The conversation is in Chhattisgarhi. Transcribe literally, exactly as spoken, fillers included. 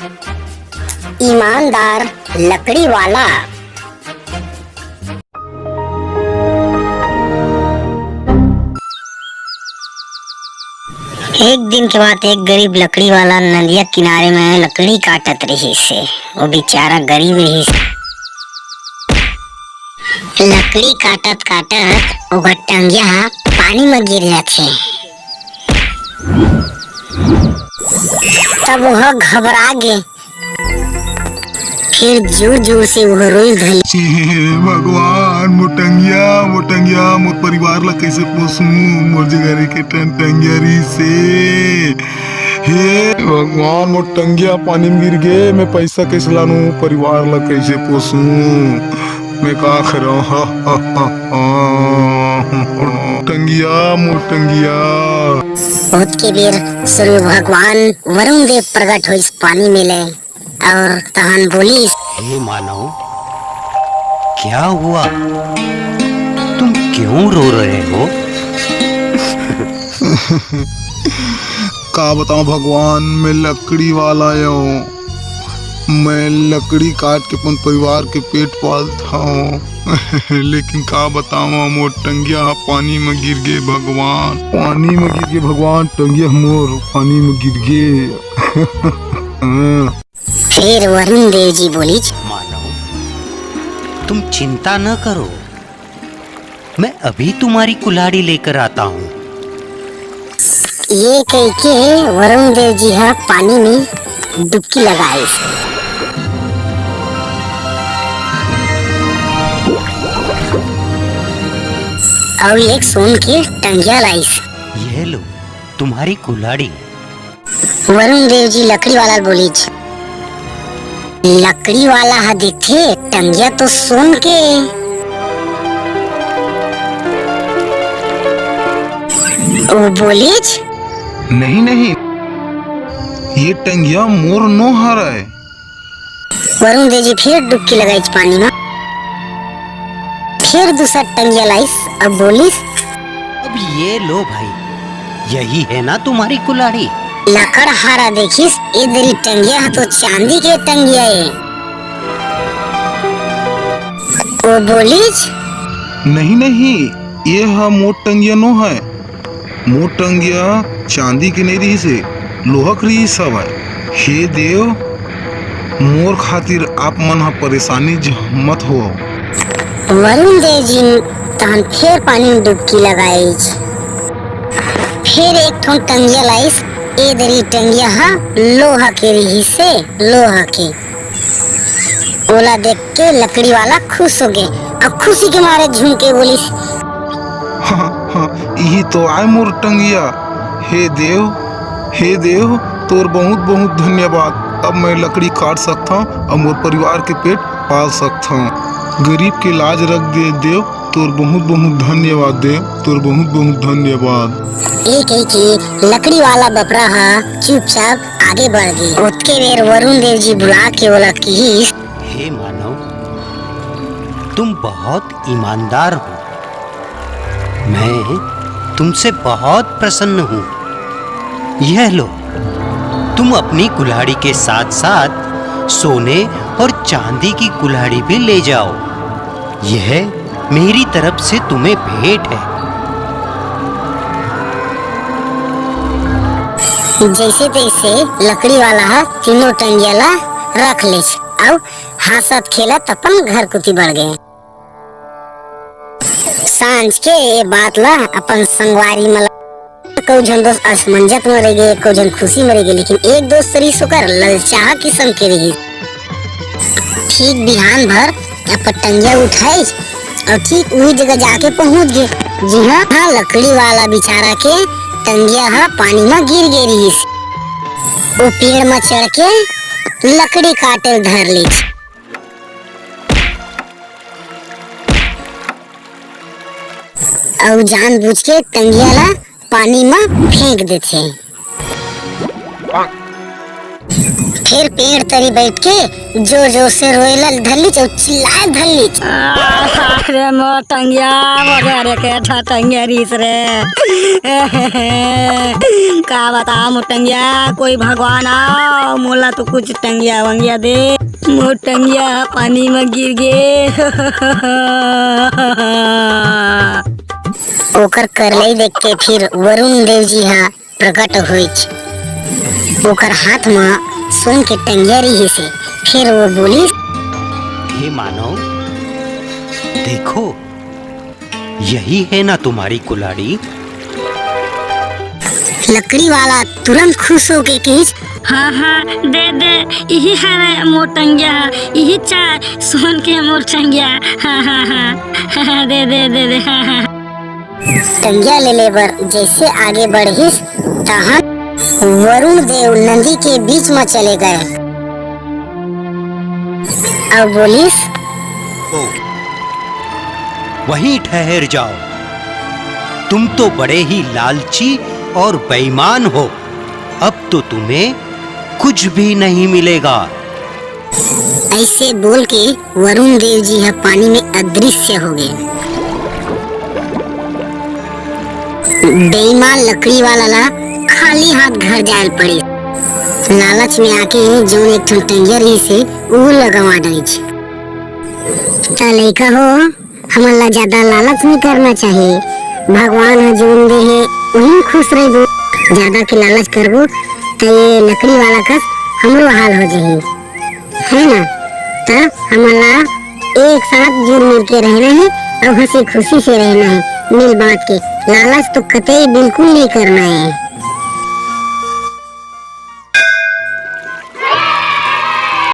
ईमानदार लकड़ी वाला। एक दिन के बात, एक गरीब लकड़ी वाला नदिया किनारे में लकड़ी काटत रहिस हे। वो बेचारा गरीब रहिस। लकड़ी काटत काटत ओकर टंगिया ह पानी म गिर जाथे। तब वह घबरा गे, फिर जोर जोर से वह रोइस धर ले। हे भगवान, मोर टंगिया, मोर टंगिया, मोर परिवार ला कैसे पोसहूं? मोर जगह के टन टंगिया रहिस हे। हे भगवान, मोर टंगिया पानी में गिर गे, मैं पैसा कैसे लानू? परिवार ला कैसे पोसहूं? मैं का करंव? टंगिया, मोर टंगिया। ओतके बेर सूर्य भगवान वरुण देव प्रगट होइस पानी में ले, अउ तहन बोलिस, हे मानव, क्या हुआ? तुम क्यों रो रहे हो? का बतावं भगवान, मैं लकड़ी वाला आय हूँ। मैं लकड़ी काट के अपन परिवार के पेट पालत हूँ। लेकिन का बतावं, मोर टंगिया ह पानी म गिर गे भगवान, पानी म गिर गे भगवान, टंगिया ह मोर पानी म गिर गे। फिर वरुण देव जी बोलिस, मानव, तुम चिंता न करो, मैं अभी तुम्हारी कुल्हाड़ी लेकर आता हूँ। ये कहिके वरुण देव जी ह पानी में डुबकी लगाइस। अउ एक सोन के टंगिया लाइस। यह लो, तुम्हारी कुल्हाड़ी। वरुण देव जी लकड़ी वाला ल बोलिस, लकड़ी वाला ह देखथे, टंगिया तो सोन के। वो बोलिस, नहीं, नहीं, ये टंगिया मोर नो हरय। वरुण देव जी फिर डुबकी लगाइस पानी म। फिर दूसरा टंगिया लाइस अउ बोलिस, अब ये लो भाई, यही है ना तुम्हारी कुल्हाड़ी? लकड़हारा देखिस, ए दरी टंगिया ह तो चांदी के टंगिया ए। वो बोलिस, नहीं, नहीं, ये ह मोर टंगिया नो है। मोर टंगिया चांदी के नइ रिहिस हे, लोहा के रिहिस हवय। हे देव, मोर खातिर आप मन ह परेशानी झ-, मत होवव। वरुण देव जी तहन फेर पानी में डुबकी लगाइस। फेर एक ठन टंगिया लाइस, ए दरी टंगिया ह लोहा के रिहिस हे, लोहा के। ओला देख के लकड़ी वाला खुश हो गे अउ खुशी के मारे झूम के बोलिस, हाँ, हाँ, इही तो आय मोर टंगिया। हे देव, हे देव, तोर बहुत बहुत धन्यवाद। अब मैं लकड़ी काट सकथंव अउ मोर परिवार के पेट पाल सकथंव। गरीब के लाज रख दे देव, तोर बहुत बहुत धन्यवाद देव, तोर बहुत बहुत धन्यवाद। एक एक लकड़ी वाला बपरा ह चुपचाप आगे बढ़ गे। ओतके बेर वरुण देव जी बुला के ओला किहिस, हे मानव, तुम बहुत ईमानदार हो। मैं तुमसे बहुत प्रसन्न हूँ। यह लो, तुम अपनी कुल्हाड़ी के साथ-साथ सोने और चांदी की कुल्हाड़ी भी ले जाओ। यह मेरी तरफ से तुम्हें भेंट है। जैसे तैसे लकड़ी वाला ह तीनों टंगिया ला रख लेस अउ हंसत खेलत अपन घर कुती बढ़ गे। सांझ के ये बात ला अपन संगवारी मन ला, कऊ झन दोस्त असमंजस म रह गे, कऊ झन खुशी म रह गे, लेकिन एक दोस्त रिहिस ओकर ललचाहा किसम के रिहिस। ठीक बिहान भर अपन टंगिया उठाइस अउ ठीक उही जगह जाके पहुंच गे, जिहां लकड़ी वाला बिचारा के टंगिया ह पानी म गिर गे रिहिस। वो पेड़ म चढ़ के लकड़ी काटे ल धर लिस। अउ जानबूझ के टंगिया ला पानी म फेंक देथे। फिर पेड़ तरी बैठ के जोर जोर से रोए ला धरलीच अउ चिल्लाए धरलीच। अरे मोर टंगिया, मोर घरे के ठा टंगिया रिहिस रे। का बताओ मोर टंगिया, कोई भगवान आओ, मोला तो कुछ टंगिया वंगिया दे। मोर टंगिया पानी में गिर गे। ओकर करलई देख के फिर वरुण देव जी हा प्रकट होइच। ओकर हाथ म सोन के टंगिया रिहिस हे। फिर वो बोलिस, हे मानव, देखो, यही है ना तुम्हारी कुल्हाड़ी? लकड़ी वाला तुरंत खुश होके कहिस, हाँ हाँ, दे दे, इही हवे मोर टंगिया, इही चाह सोन के मोर टंगिया। हाँ हाँ हाँ, दे दे दे दे, हाँ हाँ। टंगिया ले ले बर जैसे आगे बढ़िस, तहन वरुण देव नदी के बीच म चले गए अउ बोलिस, ओ, वहीं ठहर जाओ, तुम तो बड़े ही लालची और बेईमान हो। अब तो तुम्हें कुछ भी नहीं मिलेगा। ऐसे बोल के वरुण देव जी ह पानी में अदृश्य हो गए। बेईमान लकड़ी वाला ला खाली हाथ घर जायल पड़े। लालच में आके जौन एक ठन टंगिया रहिस हे, उहू ला गंवा डारिस। त लइका हो, हमन ला ज्यादा लालच नहीं करना चाहिए। भगवान ह जौन दे हे, उही खुश रहिबो। ज्यादा के लालच करबो, त ये लकड़ी वाला कस हमरो हाल हो जाही, है ना? त हमन ला एक साथ जुल मिल के रहना है और हंसी खुशी से रहना है, मिल बांट के। लालच तो कतई बिल्कुल नहीं करना है।